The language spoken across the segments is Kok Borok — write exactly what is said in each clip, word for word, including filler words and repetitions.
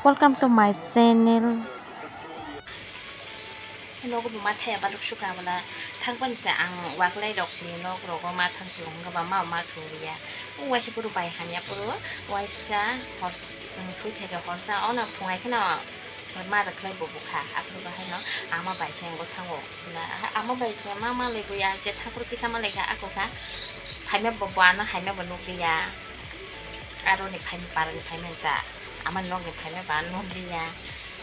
Welcome to my channel. Nogo bo ma thaya baluk suka bwla thang pani se ang waklai rok sini nok rogo ma thang si hwnga ba ma ma thung ya. Waisa puru bai hanya puru waisa hors thwi thai horsa ono phungai kheno ma rok khlai bo bukha aphuru bahai no ama bai se ngo thango ama bai se ma ma lego ya je thakur kisa ma lega ako kha. Phaima bo bo ano haima bo nukliya. Aro ni phaima para ni phaima ta. Ama nok ni phaima ba nukliya.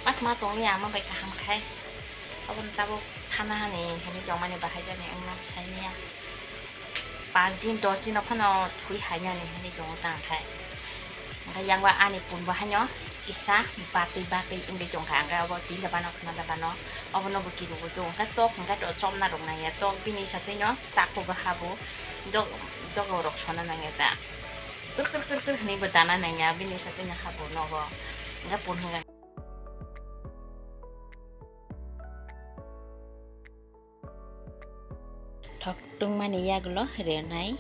Mas ma tongya ama bai kaham khai. Aboni tabuk thana hani hini jomani bahai jani wngno sainiya. Pas din dos din phano thui hainani hini jongo tang khai. Hingke yang ba ani pun bo haino kisa batwi batwi wngwi tongkha, hingke abo twi da bano khna da bano obono bo kirugo tong kha tok hingke to chomna rok nangya tok bini satwi no takhuk bo habo dok dogo rok sona nangya ta kir kir kir kir hinwi bo dana nangya bini satwi no habo nogo hingke pun hingke. Thok tungmani yagulo renai.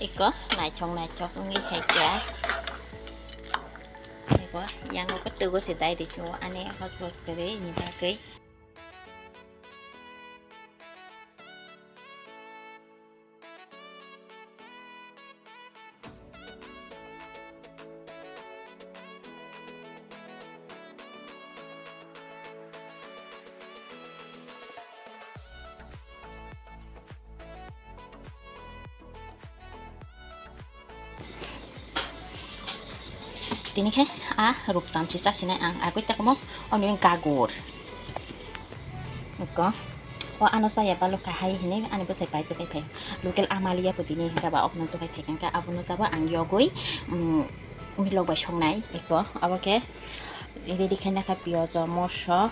Eko naithok naithok wngwi khaikha. Eko yango kwtwgo se dai rw sio ani hotpot kwrwi ni bagwi. Tini khe a rupcham si chasinai ang agwi takumo, ono wng gagur. Eko o ano chaya balok kahai hinwi ani bwsai pai tukai phai. Local amalia pwdini hingka ba okno tukai phai kangka abono tabo ang yogwi, mm, milok bai songnai eko abo khe ready khaina kha piyojo moso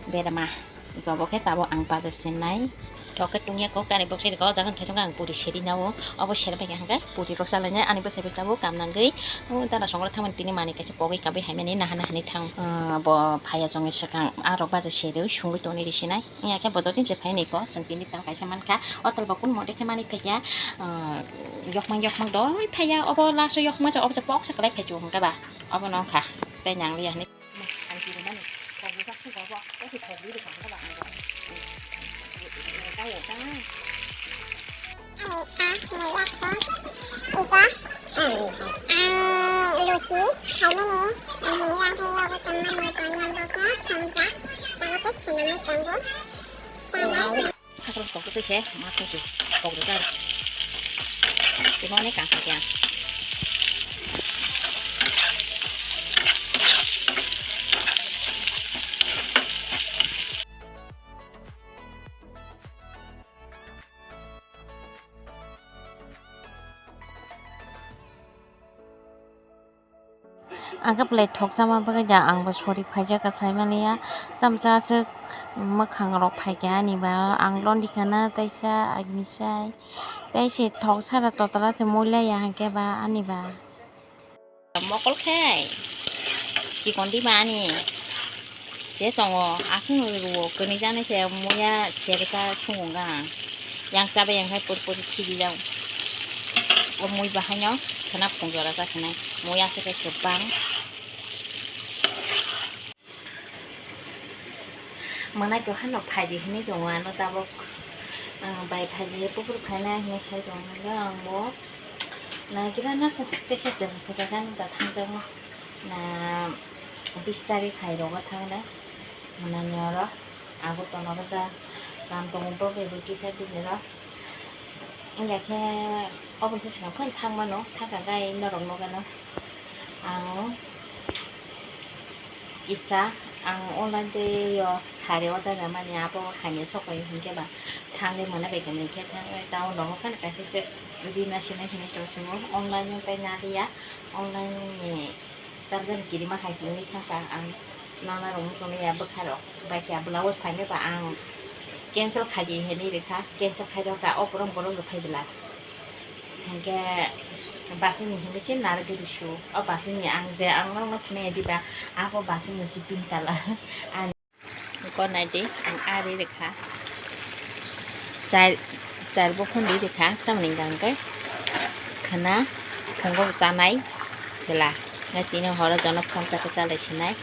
berma. Eko abo khe tabo ang baja sinai. Thok khe tungya kok kari bok siri kok jagan khe songkha ang puri seri nao. Obo seri bai khe hangkhe puri rok salainai ani bwsai bai tabuk kam nangwi. O dana songro thangmani tini manwi kaisa pogwi kabwi haimani naha naha ni thang. Ah, bo phaiya chongwi swkang arok baja seri sungwi tongni risinai. Wngya khe bo dottin se phaini ko chwng tini ta kaisa mankha. O tolbo kun mode khe manwi phaiya. Ah, yokmang yokmang doi phaiya. Obo last o yokmang se obo se poksa kwlai phai chukha ba. Obo no wngkha. Tei nang liya hinwi. Ang tini mani. Kok bujak se gobo. O se kok bujak se gobo. Ang kok. Ang kok. Ang kok. Ang luchi, haimani, ang yang hai yogo tongmani, ang yang bo khe songja, tamo khe swnamwi tongo. Hakrok kok twi se, ma twi se, kok rwkha. Timo ne kang kha kya. Ang khe belai thokjama bagwi da, ang bo sori phaijak kha saimaliya, tamsa aswk mwkhang rok phaikha ani ba, ang londi khana taisa agini sai, tei se thok sara totla se muilaiya hwnkhe ba ani ba. Mokol khe chikon di mani je tongo aswk no rwo kwnwi jani se muya sersa sungwng ang yang chabai yang khai pori pori khibijak o mui bahaino khwna phung jora jakhnai mui aswk khe kwbang. Mwnai to hano phaidi hinwi tongo ano tabuk, ah, bai phaidi pukur phaina hinwi sai tongo ang bo. Naigira na kok tesa chwng phaikha nw da thangjakgo. Na bis tarik hai rogo thangnai. Mwnani oro Agartala o da kam tongo bo bai bo kisa bini rok. Wngya khe obo se swkang phano thang mano, thang kha gai norok nugano. Ang kisa ang online tei o sari order rwmani abo haino sokoi hinkhe ba thangwi mwnai bai khe, hinkhe thang town rogo phano kaisa se rina sinai hinwi tong singo online o tei naliya. Online ni charger kirima hai simi thangkha ang nana rok wngtongmani ya bwkha rok bai khe blouse phaino ba ang cancel khaidi hinwi rwkha, cancel khai rwkha o borok borok rok phai bwla hinkhe basing ni hinwi se narwgwi rwsu o basing ni ang je ang norok no phunukya diba abo basing ni se pink colour. Ang Ko nai di, ang ari rikha. Char, char bokhon di rikha, tamni hingka hingke khana phungo chanai kela. Nai tini horo jono phone chata chalai sinai.